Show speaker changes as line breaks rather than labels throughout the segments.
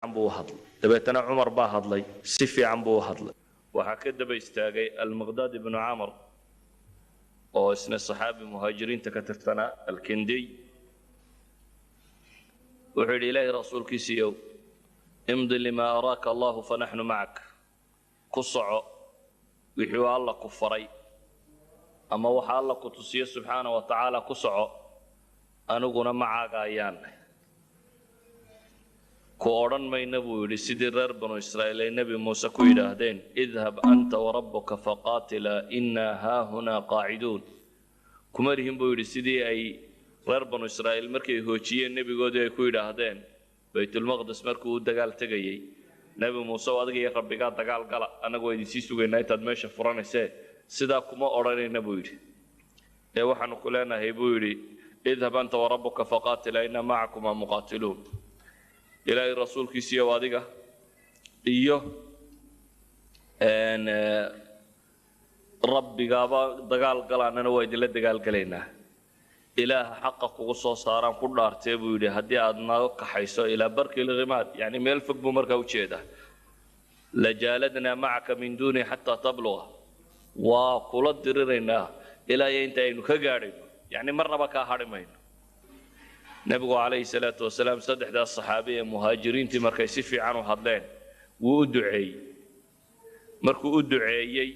Buu u hadlay. Dabeetana Cumar baa hadlay, si fiican buu u hadlay. Waxaa ka daba istaagay Almiqdaad ibnu Camar, oo isna saxaabi muhaajiriinta ka tirsanaa, Alkindiy. Wuxuu yidhi: "Ilaahay rasuulkiisiiyow, imdi limaa araaka Allahu fanaxnu macak. Ku soco wixii uu Alla ku faray ama waxa Alla ku tusiyo subxaana wa tacaala, ku soco, aniguna macaaga ayaanay. Ku odhan mayna," buu yidhi, "sidii reer Banu Israa'iil ay Nebi Muuse ku yidhaahdeen: 'Idhab anta warabbuka faqaatilaa, innaa haahunaa qaaciduun.' Kuma lihin," buu yidhi, "sidii ay reer Banu Israa'iil markay hoojiyeen nebigoodii ay ku yidhaahdeen Baytulmaqdis markuu u dagaal tegayey: 'Nebi Muuse, adiga iyo Rabbigaa dagaal gala, annagu waa idinsii sugaynaa intaad meesha furanaysee.' Sidaa kuma odhanayna," buu yidhi, "ee waxaanu ku leenahay," buu yidhi, "idhab anta warabbuka faqaatilaa, innaa macakumaa muqaatiluun. Ilaahay rasuulkiisiiyow, adiga iyo Rabbigaaba dagaal galaanana waa idinla dagaalgelaynaa. Ilaaha xaqa kugu soo saaraan ku dhaartee," buu yidhi, "haddii aad naga kaxayso ilaa barki lghimaad," yacni meel fog buu markaa u jeedaa, "lajaaladnaa macaka min duuni xataa tabluga. Waa kula diriraynaa ilaa iyo inta aynu ka gaadhayno, yacni marnaba kaa hadhi mayno." Nebigu calayhi salaatu wasalaam saddexdaas saxaabi ee muhaajiriintii markay si fiican u hadleen wuu u duceeyey. Markuu u duceeyey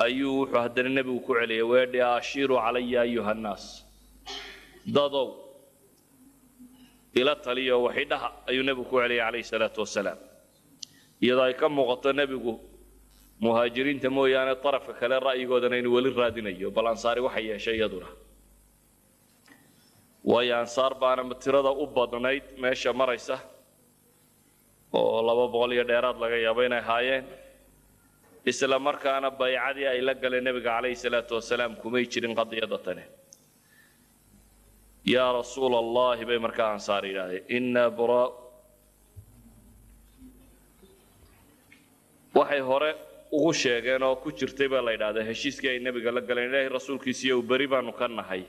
ayuu wuxuu haddana nebigu ku celiyey weedhi: "Ashiiruu calaya ayuha nnaas, dadow, ila taliyo waxidhaha," ayuu nebigu ku celiyey calayhi salaatu wasalaam, iyadoo ay ka muuqato nebigu muhaajiriinta mooyaane darafka kale ra'yigoodana inuu weli raadinayo. Bal ansaari waxay yeeshay iyaduna, waayo ansaar baana tirada u badnayd meesha maraysa, oo 200 iyo dheeraad laga yaabo inay haayeen, isla markaana baycadii ay la galeen nebiga calayhi salaatu wasalaam kumay jirin qadiyada tani. "Yaa Rasuula Allahi," bay markaa ansaar yidhaahdeen, "innaa buraa." Waxay hore ugu sheegeen oo ku jirtay baa la yidhahdaa heshiiskii ay nebiga la galeen: "Ilaahay rasuulkiisiiyo, beri baanu ka nahay,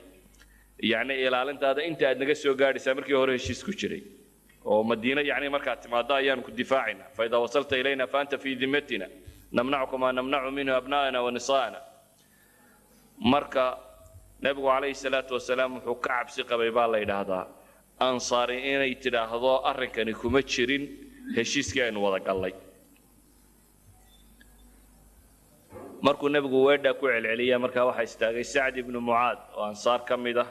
yacni ilaalintaada inta aad naga soo gaadhaysaa." Markii hore heshiis ku jiray oo Madiine, yacni markaad timaaddo ayaanu ku difaacayna, fa idaa wasalta ilayna fa anta fii dimmatina, namnacuka maa namnacu minhu abna'ana wa nisaa'ana. Marka nebigu calayhi salaatu wasalaam wuxuu ka cabsi qabay baa la yidhaahdaa ansaari inay tidhaahdo arrinkani kuma jirin heshiiskii aynu wada gallay. Markuu nebigu weedhaa ku celceliya, markaa waxaa istaagay Sacd ibnu Mucaad oo ansaar ka mid ah.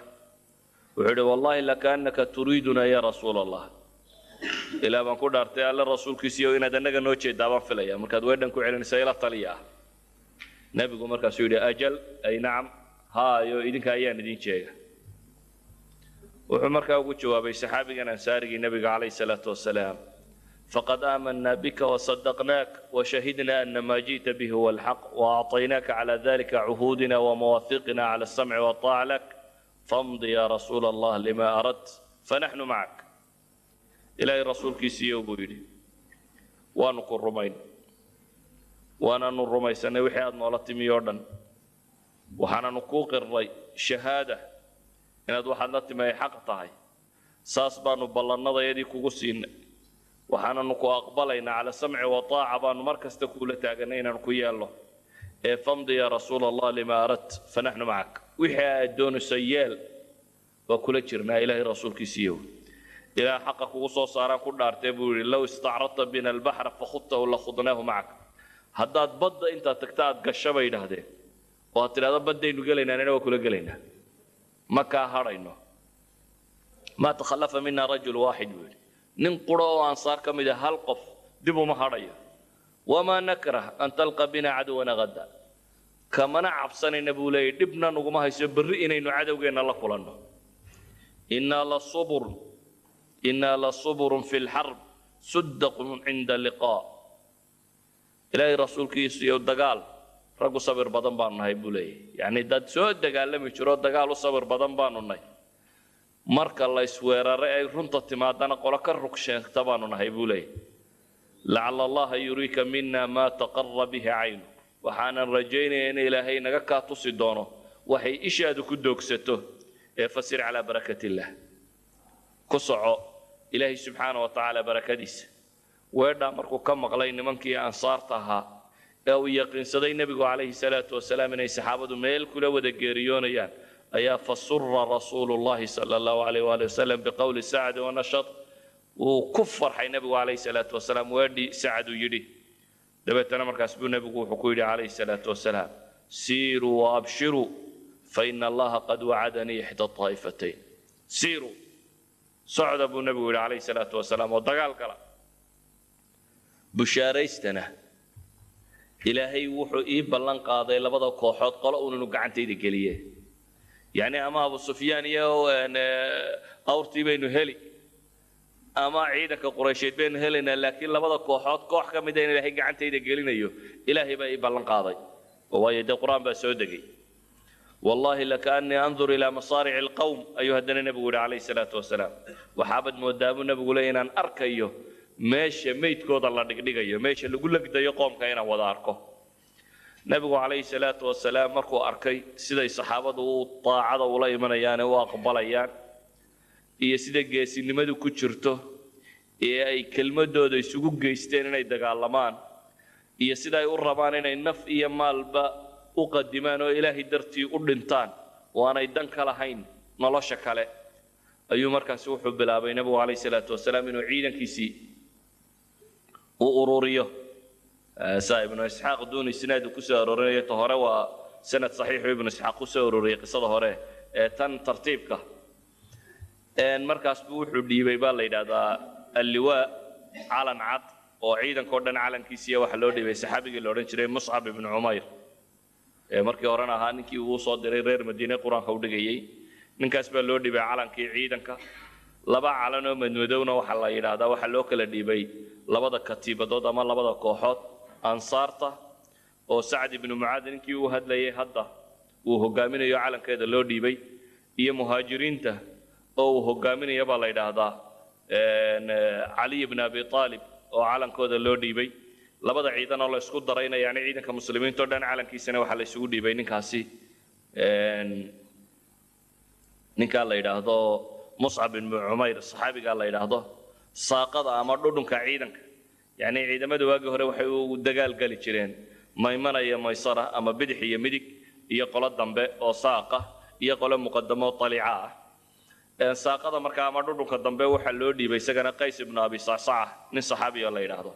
Wuxuu yidhi: "Wallahi lakaannaka turiiduna ya Rasuula Allah. Ilaa baan ku dhaartay, Alle rasuulkiisiiyo, inaad annaga noo jeedaa baan filaya markaad weedhan ku celinaysa, ila taliya ah." Nebigu markaasuu yidhi: "Ajal, ay nacam, haayo, idinka ayaan idin jeega." Wuxuu markaa ugu jawaabay saxaabigan ansaarigii nebiga calayhi salaatu wasalaam: "Faqad aamanaa bika wasadaqnaak washahidna ana maa ji'ta bihi huwa alxaq, waacطaynaaka cala dalika cuhuudina wamawaahiqina cala alsamci walطaaca lak. Famdi ya Rasuula Allah lima aradt, fanaxnu macak." "Ilaahay rasuulkiisiiyow," buu yidhi, "waanu ku rumayn, waananu rumaysanay wixii aad noola timi oo dhan, waxaananu kuu qirnay shahaada inaad waxaad la timi ay xaq tahay. Saas baanu ballannadayadii kugu siinay, waxaananu ku aqbalaynaa cala samci wa taaca, baanu mar kasta kuula taaganay inaanu ku yeelno. Ee famdi ya Rasuula Allah lima aradt, fanaxnu macak. Wixii aad doonayso yeel, waa kula jirnaa. Ilaahay rasuulkiisiiyow, ilaa xaqa kugu soo saaraan ku dhaartee," buu yidhi, "low istacradta bina albaxra fakhudtahu lakhudnaahu macak. Haddaad badda intaad tagta aad gasho," bay yidhaahdeen, "oo aad tidhahdo baddaynu gelaynaa, anina waa kula gelaynaa, ma kaa hadhayno. Maa takhallafa mina rajul waaxid," buu yidhi, "nin qura oo ansaar ka mid ah, hal qof dib uma hadhayo. Wamaa nakrah an talqa bina caduwana hadda. Kamana cabsanayna," buu leeyahy, "dhibna nuguma hayso berri inaynu cadowgeenna la kulanno. Innaa la suburun fi lxarb, suddaqun cinda liqaa. Ilaahay rasuulkiisu iyo, dagaal raggu sabir badan baanu nahay," buu leeyahy, yacni dad soo dagaalami jiro, dagaal u sabir badan baanu nahay. Marka la isweeraray ay runta timaadana qolo ka rug sheegta baanu nahay," buu leeyahy. "Lacala Allaha yuriika mina maa taqara bihi caynuk. Waxaanan rajaynaya in Ilaahay naga kaa tusi doono waxay ishaadu ku doogsato. Ee fasir calaa barakat illah, ku soco Ilaahay subxaana wa tacaala barakadiisa. Weedhaa markuu ka maqlay nimankii ansaarta ahaa ee uu yaqiinsaday nebigu calayhi salaatu wasalaam inay saxaabadu meel kula wada geeriyoonayaan, ayaa fasura rasuulu llahi sala allahu alayh waali wasalam biqowli Sacd wanashad. Wuu ku farxay nebigu calayhi salaatu wasalaam weedhii Sacad uu yidhi. Dabeetana markaas buu nebigu wuxuu ku yidhi calayhi salaatu wasalaam: siiruu waabshiruu, faina Allaha qad wacadanii ixda taa'ifatayn. Siiruu, socda buu nebigu yidhi calayhi salaatu wasalaam, oo dagaal gala, bushaaraystana, Ilaahay wuxuu ii ballan qaaday labada kooxood qolo uun inuu gacantayda geliye. Yacni ama Abu Sufyaan iyo awrtii baynu heli ama ciidanka Quraysheed baynu helaynaa, laakiin labada kooxood koox ka mida in Ilaahay gacantayda gelinayo Ilaahay baa ii ballan qaaday, oo waayo dee Qur-aan baa soo degay. Wallahi lakaannii andur ilaa masaarici alqowm, ayuu haddana nebigu yidhi calayhi salaatu wasalaam. Waxaabad moodaa buu nebigu leey inaan arkayo meesha meydkooda la dhigdhigayo, meesha lagu legdayo qoomka inaan wada arko. Nebigu calayhi salaatu wasalaam markuu arkay siday saxaabadu u daacada ula imanayaan ee u aqbalayaan iyo sida geesinimadu ku jirto ee ay kelmadooda isugu geysteen inay dagaalamaan iyo sida ay u rabaan inay naf iyo maalba u qadimaan oo Ilaahay dartii u dhintaan oo aanay dan ka lahayn nolosha kale, ayuu markaasi wuxuu bilaabay nebigu calayhi salaatu wasalaam inuu ciidankiisii u ururiyo. Saa Ibnu Isxaaq duun isnaad uu kusoo aroorinayo, ta hore waa sanad saxiixu Ibnu Isxaaq kusoo ururiyey qisada hore ee tan tartiibka. Markaas buu wuxuu dhiibay baa la yidhaahdaa alliwaa, calan cad oo ciidanka o dhan calankiisiiya waxaa loo dhiibay saxaabigii la odhan jiray Muscab ibnu Cumayr, ee markii horena ahaa ninkii uu soo diray reer Madiine Qur-aanka u dhigayey. Ninkaas baa loo dhiibay calankii ciidanka. Laba calan oo madmadowna waxaa la yidhaahdaa waxaa loo kala dhiibay labada katiibadood ama labada kooxood, ansaarta oo Sacd ibnu Mucaad ninkii uu hadlayay hadda uu hogaaminayo calankeeda loo dhiibay, iyo muhaajiriinta oo uu hogaaminayo baa la yidhaahdaa Caliy ibn Abi Aalib oo calankooda loo dhiibay. Labada ciidan oo la isku darayna, yani ciidanka muslimiinta o dhan calankiisana, waxaa la isugu dhiibay ninkaasi, ninkaa la yidhaahdo Muscab ibnu Cumayr, saxaabigaa la yidhaahdo. Saaqada ama dhudhunka ciidanka, yacni ciidamada waagii hore waxay u dagaal geli jireen maymana iyo maysara ama bidix iyo midig, iyo qolo dambe oo saaqa iyo qolo muqadamo taliica ah. Saaqada markaa ama dhudhunka dambe waxaa loo dhiibay isagana Qays ibnu Abi Sacsaca, nin saxaabiya la yidhaahdo.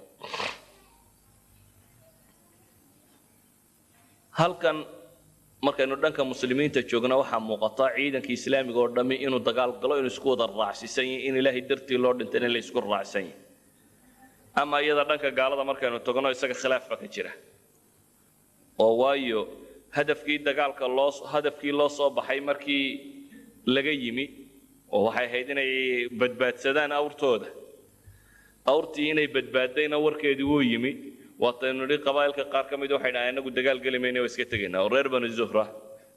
Halkan markaynu dhanka muslimiinta joogna, waxaa muuqata ciidankii islaamiga oo dhammi inuu dagaal galo inuu isku wada raacsiisan yahay, in Ilaahay dartii loo dhintay in la isku raacsan yahay. Ama iyada dhanka gaalada markaynu tagno, isaga khilaaf baa ka jira, oo waayo hadafkii dagaalka loo hadafkii loo soo baxay markii laga yimi oo waxay ahayd inay badbaadsadaan awrtooda. Awrtii inay badbaaddayna warkeedii wuu yimi. Waataynu nidhi qabaa'ilka qaar ka mid waxay dhahaan inagu dagaal geli mayna, waa iska tegaynaa, oo reer Banu Zuhra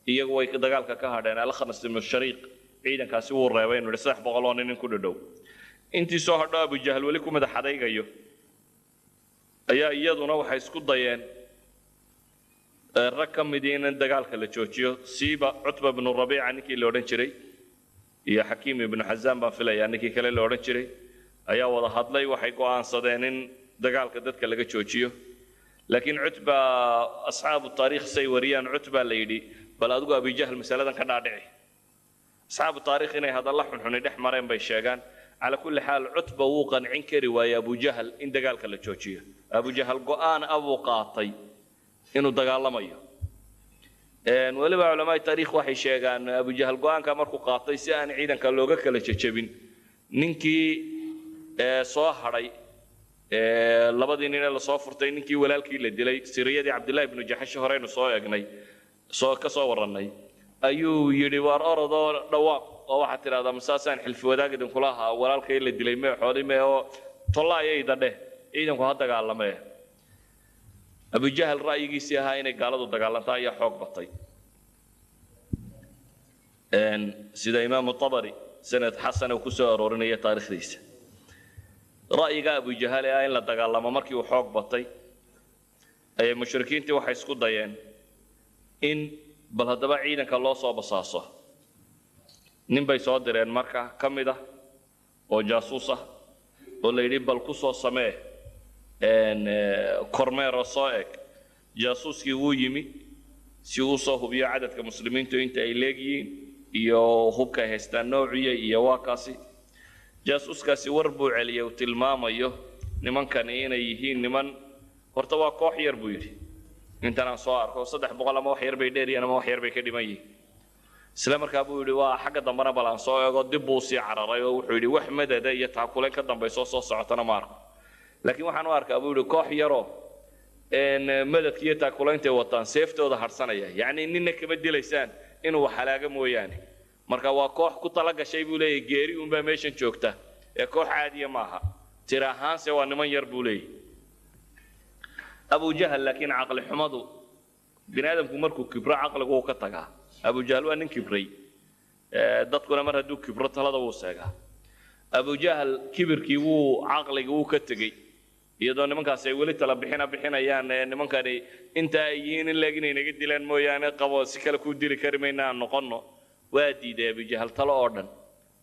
iyagu way dagaalka ka hadheen. Alkhanas ibnu Shariiq ciidankaasi wuu reebay, inu nidhi 300 oo nin in ku dhadhow. Intii soo hadho Abujahal weli ku madax adaygayo ayaa iyaduna waxay isku dayeen rag ka midii in dagaalka la joojiyo, siiba Cutba ibnu Rabiica ninkii la odhan jiray iyo Xakiim ibnu Xasaan baan filayaa ninkii kale la odhan jiray ayaa wada hadlay. Waxay go'aansadeen in dagaalka dadka laga joojiyo. Laakiin Cutba, asxaabu taariikh say wariyaan, Cutba la yidhi bal adigu Abijahl masaladan ka dhaadhici. Asxaabu taariikh inay hadalla xunxuni dhex mareen bay sheegaan. Cala kulli xaal, Cutba wuu qancin kari waayey Abujahal in dagaalka la joojiyo. Abujahal go'aan abuu qaatay inuu dagaalamayo. Weliba culamaai taariikh waxay sheegaan Abujahal go'aanka markuu qaatay, si aan ciidanka looga kala jejebin, ninkii soo hadhay labadii nin ee lasoo furtay, ninkii walaalkii la dilay, siriyadii Cabdillahi ibnu Jaxash horeynu soo eegnay, soo ka soo warrannay, ayuu yidhi: waar orodoo dhawaaq oo waxaad tidhahdaa masaasaan xilfi wadaag idinkula ahaa, walaalkay la dilay mee, xooli mee, oo tolla ayayda dheh, ciidanku ha dagaalamee. Abujahal ra'yigiisii ahaa inay gaaladu dagaalantaa ayaa xoog batay, sida Imaamu Tabari sanad xasan uu ku soo aroorinaya taariikhdiisa. Ra'yiga Abujahal ee ah in la dagaalamo markii uu xoog batay ayay mushrikiintii waxay isku dayeen in bal haddaba ciidanka loo soo basaaso. Nin bay soo direen marka ka mid ah oo jaasuus ah. Oo la yidhi bal ku soo samee kormeero, soo eg. Jaasuuskii wuu yimi si uu soo hubiyo cadadka muslimiintu inta ay leegyihiin iyo hubka ay haystaan noociya iyo waa kaasi. Jaasuuskaasi war buu celiyay uu tilmaamayo nimankani inay yihiin niman, horta waa koox yar buu yidhi, intan aan soo arko 300 ama wax yar bay dheeryihiin ama wax yar bay ka dhiman yihiin. Isla markaa buu yidhi waa xagga dambena bal aan soo eego. Dib buu sii cararay oo wuxuu yidhi wax madada iyo taakuleen ka dambayso soo socotana ma arko, laakiin waxaan u arkaa buu yidhi koox yaroo madadka iyo taakulayntaay wataan seeftooda hadhsanaya, yacni ninna kama dilaysaan inuu wax halaago mooyaane. Marka waa koox ku tala gashay buu leeyahy, geeri unbaa meeshan joogta ee koox caadiya maaha, tira ahaanse waa niman yar buu leeyahy Abujahal. Laakiin caqli xumadu, bini aadamku markuu kibro caqligu wuu ka tagaa. Abujahal waa nin kibray, dadkuna mar hadduu kibro talada wuu seegaa. Abujahal kibirkii wuu caqligi wuu ka tegey, iyadoo nimankaasi ay weli tala bixina bixinayaan nimankani inta ay yihiin in leeg inay naga dilaan mooyaane qabo si kale kuu dili kari mayna aan noqonno. Waa diiday Abujahal talo oo dhan.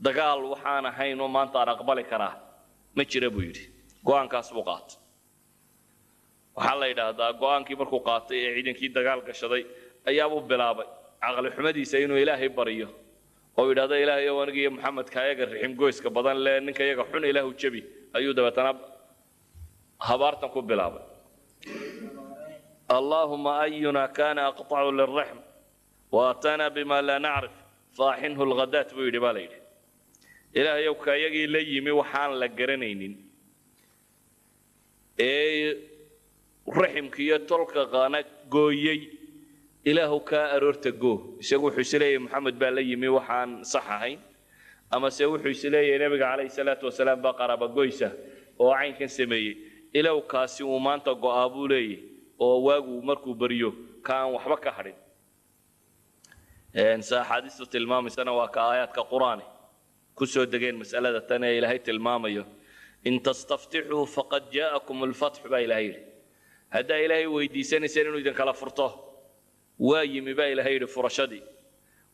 Dagaal waxaan ahayn oo maanta aan aqbali karaa ma jira buu yidhi. Go'aankaas buu qaatay. Waxaa la yidhaahdaa go'aankii markuu qaatay ee ciidankii dagaal gashaday ayaabuu bilaabay caqli xumadiisa inuu Ilaahay baryo oo yidhahdo Ilaahay ow, aniga iyo Maxamedka ayaga rixim goyska badan le, ninka iyaga xun Ilaahu jebi. Ayuu dabeetana habaartan ku bilaabay: اللهم أينا كان أقطع للرحم وأتانا بما لا نعرف فأحنه الغداة buu yidhi baa la yidhi. Ilaahayow, ka iyagii la yimi waxaan la garanaynin ee raximka iyo tolka qaana gooyey, Ilaahu kaa aroorta goo. Isagu wuxuu isleeyahay Maxamed baa la yimi waxaan sax ahayn, amase wuxuu isleeyahay Nebiga calayhi salaatu wasalaam baa qaraaba goysa oo caynkan sameeyey. Ilaahu kaasi uu maanta go'aa buu leeyahy, oo waagu markuu baryo ka aan waxba ka hadhin. Se axaadiistu tilmaamaysana waa ka aayaadka Qur-aani ku soo degeen mas'alada tan ee Ilaahay tilmaamayo: إن تستفتحوا فقد جاءكم الفتح baa Ilahay yidhi. Haddaa Ilaahay weydiisanayseen inuu idinkala furto, waa yimi baa Ilahay yidhi furashadii.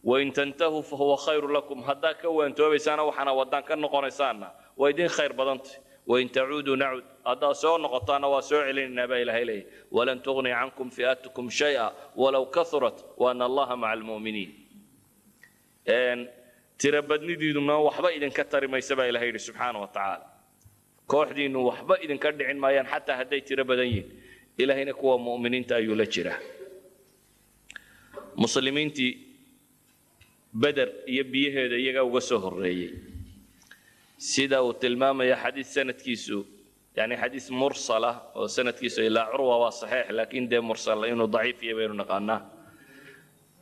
وإن تنتهوا فهو خير لكم, haddaa ka waantoobaysaana waxaana waddaan ka noqonaysaanna waa idin khayr badantay. وإن تعودوا نعد, haddaa soo noqotaana waa soo celinaynaa baa Ilahay leeyahy. ولن تغني عنكم فئتكم شيئا ولو كثرت وأن الله مع المؤمنين. Tira badnidiiduna waxba idinka tari maysa baa Ilahay yidhi subxaana wa tacaala. Kooxdiinnu waxba idinka dhicin maayaan xataa hadday tiro badan yihiin, Ilaahayna kuwa mu'miniinta ayuu la jiraa. Muslimiintii Beder iyo biyaheeda iyagaa uga soo horreeyey, sida uu tilmaamaya xadiis sanadkiisu, yani xadiis mursala oo sanadkiisu ilaa Curwa waa saxiix, laakiin dee mursal inuu daciif yahay baynu naqaanaa.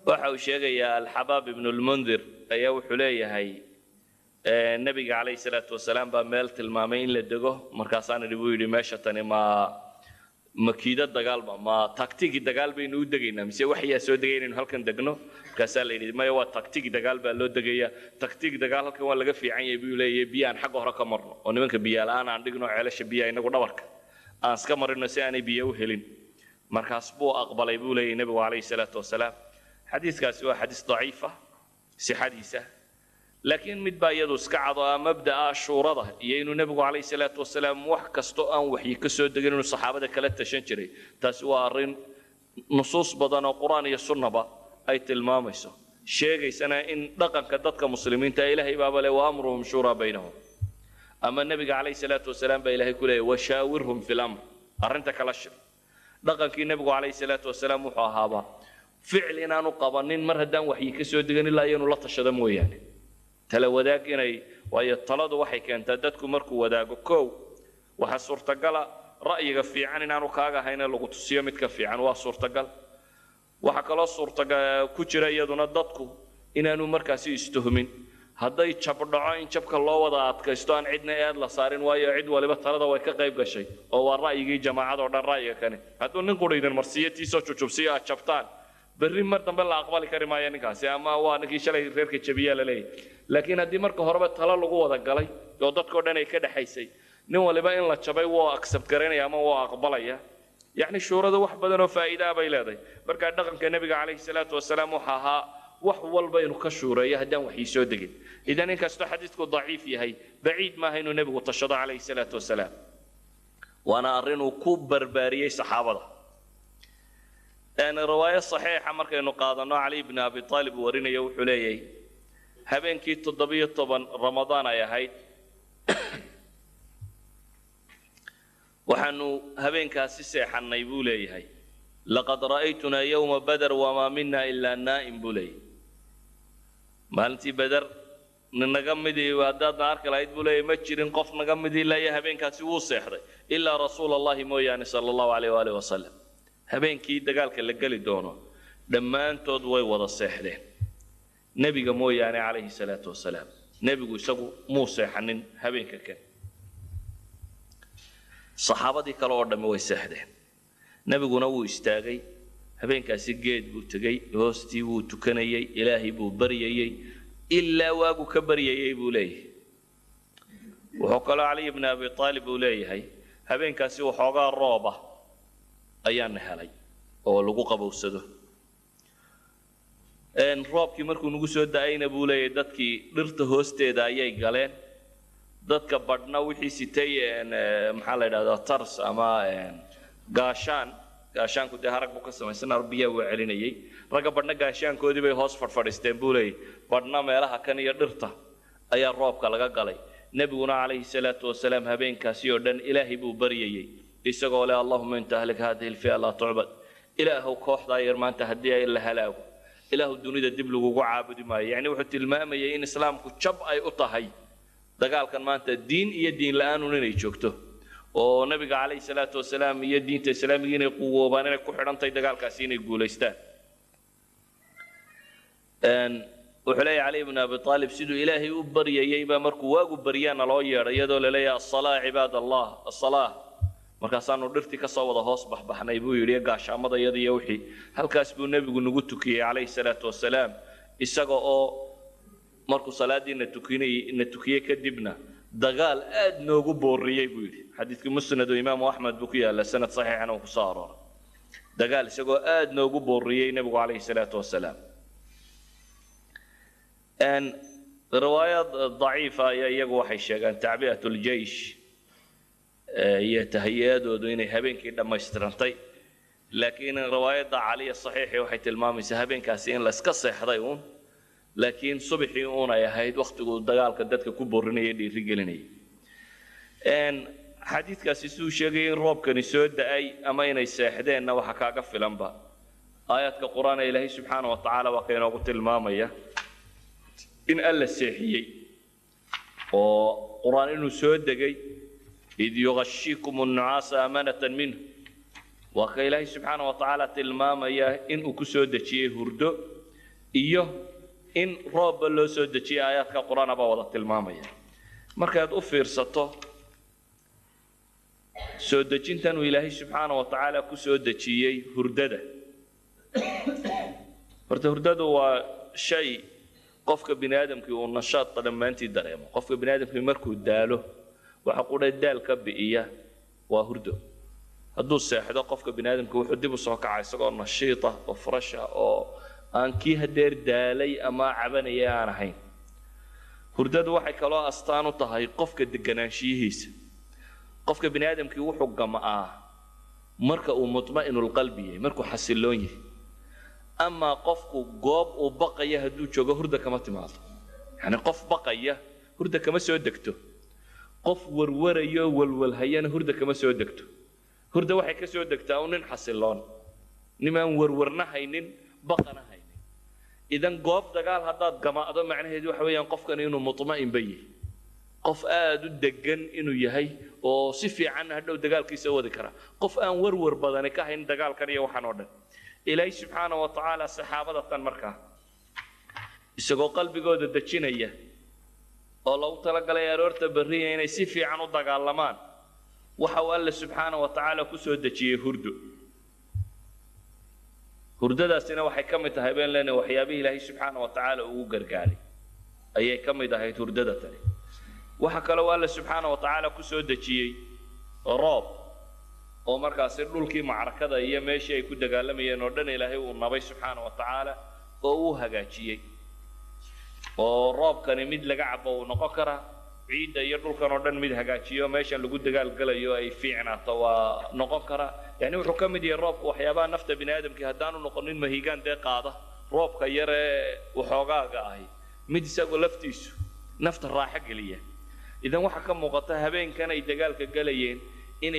Waxa uu sheegayaa Alxabaab ibnu Lmundir ayaa wuxuu leeyahay Nebiga calayhi salaatu wasalaam baa meel tilmaamay in la dego. Markaasaan idhi buu yidhi, meesha tani ma makiido dagaalba, ma taktigi dagaal baynu u degaynaa mise waxyaa soo degay inaynu halkan degno? Markaasaa la yidhi maya, waa taktigi dagaal baa loo degayaa. Taktig dagaal halkan waa laga fiican yahay buu leeyahay, biyo aan xagga hore ka marno oo nimanka biyo la'aan aan dhigno, ceelasha biyaha inagu dhabarka aan iska marino si aanay biyo u helin. Markaas buu aqbalay buu leeyahay Nebigu calayhi salaatu wasalaam. Xadiiskaasi waa xadiis daciifa sixadiisa, laakiin mid baa iyadu iska cado ah mabda'a shuurada iyo inuu Nebigu calayhi salaatu wasalaam wax kasto aan waxyi ka soo degin inuu saxaabada kala tashan jiray. Taasi waa arrin nusuus badan oo Qur-aan iyo sunnaba ay tilmaamayso, sheegaysana in dhaqanka dadka muslimiinta Ilaahay baaba le وأمرهم شورى بينهم, ama Nebiga calayhi salaatu wasalaam baa Ilaahay ku leeyahy وشاورهم في الأمر, arrinta kala shir. Dhaqankii Nebigu calayhi salaatu wasalaam wuxuu ahaaba ficil inaanu qabanin mar haddaan waxyi ka soo degan ilaa inuu la tashado mooyaane, tala wadaag inay, waayo taladu waxay keentaa dadku markuu wadaago, kow waxaa suurtagala ra'yiga fiican inaanu kaaga ahayn ee lagu tusiyo midka fiican, waa suurtagal. Waxaa kaloo suurtagal ku jira iyaduna dadku inaanu markaasi istuhmin, hadday jab dhaco in jabka loo wada adkaysto, aan cidna eed la saarin, waayo cid waliba talada way ka qayb gashay oo waa ra'yigii jamaacada oo dhan ra'yiga kani. Hadduu nin qura idin marsiiyo tiisoo jujubsiyo aad jabtaan, berri mar dambe la aqbali kari maayo ninkaasi, ama waa ninkii shalay reerka jabiyaa la leeyahay. Laakiin haddii marka horeba talo lagu wada galay oo dadkao dhan ay ka dhexaysay, nin waliba in la jabay wuu accept garaynaya ama wuu aqbalaya. Yacni shuuradu wax badan oo faa'iida ah bay leedahay. Marka dhaqanka Nebiga calayhi salaatu wasalaam waxa ahaa Wax walba inuu ka shuureeyo haddaan waxii soo degin. Idan inkastoo xadiidku daciif yahay, baciid maaha inuu nebigu tashado calayhi salaatu wasalaam, waana arrin uu ku barbaariyey saxaabada. Riwaayo saxiixa markaynu qaadanno, Cali ibni Abi Aalib warinayo, wuxuu leeyahay habeenkii 17 Ramadaan ay ahayd, waxaanu habeenkaasi seexannay, buu leeyahay, laqad ra'aytunaa yowma Bader wamaa mina ilaa naa'im, buu leeyahay. Maalintii Beder naga midii haddaadna arki lahayd, buu leeyahay, ma jirin qof naga midii ilaa habeenkaasi wuu seexday, ilaa Rasuul Allahi mooyaane, sala Allahu calayh waalih wasalam. Habeenkii dagaalka la geli doono dhammaantood way wada seexdeen, nebiga mooyaane, calayhi salaatu wasalaam. Nebigu isagu muu seexanin habeenka kan, saxaabadii kale oo dhammi way seexdeen. Nebiguna wuu istaagay habeenkaasi, geed buu tegey, hoostii wuu tukanayey, Ilaahay buu baryayey ilaa waagu ka baryayey, buu leeyahay. Wuxuu kaloo Caliy bni Abi Aalib uu leeyahay habeenkaasi waxoogaa rooba ayaana helay oo lagu qabowsado. Roobkii markuu nagu soo da-ayna, buu leeyahay, dadkii dhirta hoosteeda ayay galeen. Dadka badhna wixii sitay, maxaa la yidhahdaa, tars ama gaashaan, gaashaanku dee harag buu ka samaysanaa, biyaha wuu celinayey. Ragga badhna gaashaankoodii bay hoos fadhfadhiisteen, buu leeyahy, badhna meelaha kan iyo dhirta ayaa roobka laga galay. Nebiguna calayhi salaatu wasalaam habeenkaasi oo dhan Ilaahay buu baryayey, isagoo leh: "Allahuma in tahlik hadihi alfi'a laa tucbad." Ilaahow, kooxdaa yar maanta haddii ay la halaago, Ilaahu dunida dib lagugu caabudi maayo. Yacni wuxuu tilmaamayay in islaamku jab ay u tahay dagaalkan maanta, diin iyo diin la-aanun inay joogto, oo nabiga calayhi salaatu wasalaam iyo diinta islaamiga inay quwoobaan inay ku xidhantahay dagaalkaasi inay guulaystaan. Wuxuu leeyahy Cali ibn Abi Aalib, siduu Ilaahay u baryayey baa markuu waagu baryaana loo yeedhay, iyadoo laleeyahay: "Asalaa, cibaad Allah, asalaa." Markaasaanu dhirtii ka soo wada hoos baxbaxnay, buu yidhi, gaashaamada iyada iyo wixii. Halkaas buu nebigu nagu tukiyey calayhi salaatu wasalaam, isaga oo markuu salaadii na tukinayey, na tukiyey, kadibna dagaal aad noogu booriyey, buu yidhi. Xadiidkii Musnadu Imaamu Axmed buu ku yaalla, sanad saxiixana uu kusoo arooray. Dagaal isagoo aad noogu booriyey nebigu calayhi salaatu wasalaam. Riwaayad daciifa ayaa iyagu waxay sheegaan tacbi'at ljeish iyo tahiyaadoodu inay habeenkii dhammaystirantay, laakiin riwaayadda Caliya saxiixii waxay tilmaamaysaa habeenkaasi in la iska seexday uun, laakiin subaxii uun ay ahayd wakhtiguu dagaalka dadka ku borinaya, dhiirigelinayay. Xadiidkaasi siduu sheegayay in roobkani soo da-ay ama inay seexdeenna waxa kaaga filanba aayaadka Qur-aan ee Ilaahay subxaana wa tacaala waa ka inoogu tilmaamaya in Alla seexiyey oo Qur-aan inuu soo degay: "Id yughashikum annucaasa amanatan minhu." Waa ka Ilaahay subxaana wa tacaala tilmaamaya inuu ku soo dejiyey hurdo iyo in roobba loo soo dejiyey. Aayaadka Qur-aana baa wada tilmaamaya. Markaad u fiirsato soo dejintan uu Ilaahay subxaana wa tacaala ku soo dejiyey hurdada, horta hurdadu waa shay qofka bini aadamkii uu nashaadka dhammaantii dareemo. Qofka bini aadamkii markuu daalo, waxa qudha daal ka bi'iya waa hurdo. Hadduu seexdo qofka bini aadamka, wuxuu dib u soo kaca isagoo nashiita oo fresha oo aan kii hadeer daalay ama cabanaya aan ahayn. Hurdadu waxay kaloo astaan u tahay qofka deganaanshiyihiisa. Qofka bini aadamkii wuxuu gam'aa marka uu mutma'inulqalbi yahay, markuu xasiloon yahay. Amaa qofku goob uu baqaya hadduu joogo, hurda kama timaado. Yacni qof baqaya hurda kama soo degto, qof warwarayo walwalhayana hurda kama soo degto. Hurda waxay ka soo degtaa un nin xasiloon, nimaan warwarna haynin, baqana haynin. Idan goob dagaal haddaad gama'do, macnaheedu waxa weeyaan qofkan inuu mutma'in ba yahay, qof aada u degan inuu yahay oo si fiican hadhow dagaalkiisa wadi kara, qof aan warwar badani ka hayn dagaalkan iyo waxaan oo dhan. Ilaahay subxaana wa tacaala saxaabada tan markaa isagoo qalbigooda dejinaya oo loogu talagalay aroorta berriya inay si fiican u dagaalamaan, waxa uu Alle subxaana wa tacaala ku soo dejiyey hurdo. Hurdadaasina waxay ka mid tahay, been leenahay, waxyaabihii Ilaahay subxaana wa tacaala ugu gargaaray ayay ka mid ahayd hurdada tani. Waxa kaloo Alle subxaana wa tacaala ku soo dejiyey roob, oo markaasi dhulkii macrakada iyo meeshii ay ku dagaalamayeen oo dhan Ilaahay uu nabay subxaana wa tacaala, Oo uu hagaajiyey oo roobkani mid laga cabo uu noqon karaa, ciidda iyo dhulkan oo dhan mid hagaajiyo, meeshan lagu dagaalgelayo ay fiicnaato waa noqon karaa. Yani wuxuu ka mid yahay roobku waxyaabaha nafta bini aadamkii haddaanu noqonin mahigaan dee qaada. Roobka yaree waxoogaaga ahi mid isagu laftiisu nafta raaxo geliya. Idan waxaa ka muuqata habeenkan ay dagaalka gelayeen in